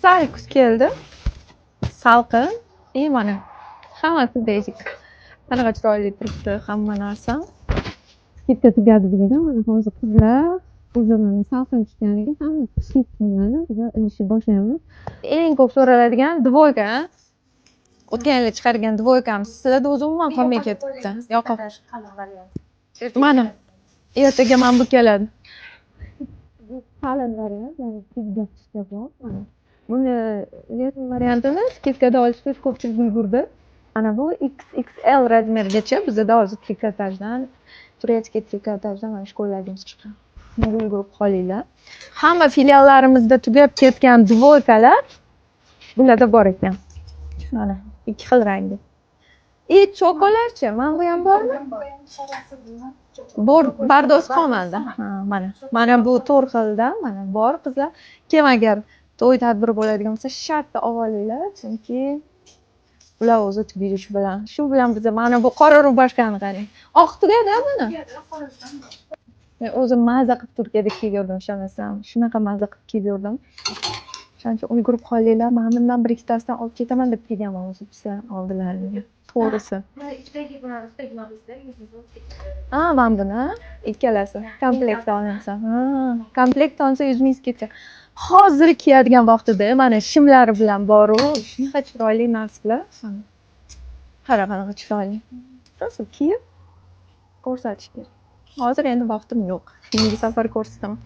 Sal kuz keldi. Salqin. И mana hammasi basic. Qanaqa chiroyli turibdi hamma narsa. Скидка tugadi bugun. Mana hozir qizlar уже mana salqin tushganiga hamma qishlik kiyimlarni уже ilishni boshlaymiz. Eng ko'p so'raladigan двойка. O'tgan yili chiqargan двойка miz sizlarda o'zi umuman qolmay ketibdi. Yoqib. Mana ertaga mana bu keladi. Bu qalin variant, ya'ni kuzga qishga bor. Mana. Buni летний variantini скидка da olishga ko'pchilik ulgurdi. Mana bu XXL razmergacha bizada hozir trikotajdan, турецкий trikotajdan mana shu ko'ylagimiz chiqqan. Bunga ulgurib qolinglar. Hamma filiallarimizda tugab ketgan двойка lar bularda bor ekan. Mana ikki xil rangi. И cho'kolarchi, mana bu ham bormi? Bor, pardoz qolmadi. Ha, mana. Mana bu to'rt xilda, mana bor, qizlar. Kim agar to'y tadbiri bo'ladigan bo'lsa, shartta olib olinglar, chunki ular o'zi tugaydi shu bilan. Shu bilan biza mana bu qora рубашка ni qarang. Oq tugadi buni. Men o'zim maza qilib Turkiyada kiyib yurdim, ishonasizlarmi? Shunaqa maza qilib kiyib yurdim. O'shaning uchun ulgurib qolinglar. Mana bundan bir ikkitasidan olib ketaman deb kelganman o'zi sizlar oldilaringga. To'g'risi. Ha, mana buni ikkalasi komplekt olinsa. Ha, komplekt olsa 100 000 скидка. Hozir kiyadigan vaqtida mana shimlari bilan boru, shunaqa chiroyli narsalar. Qara, qanaqa chiroyli. Rosa kiyib ko'rsatish kerak. Hozir endi vaqtim yo'q. Keyingi safar ko'rsataman.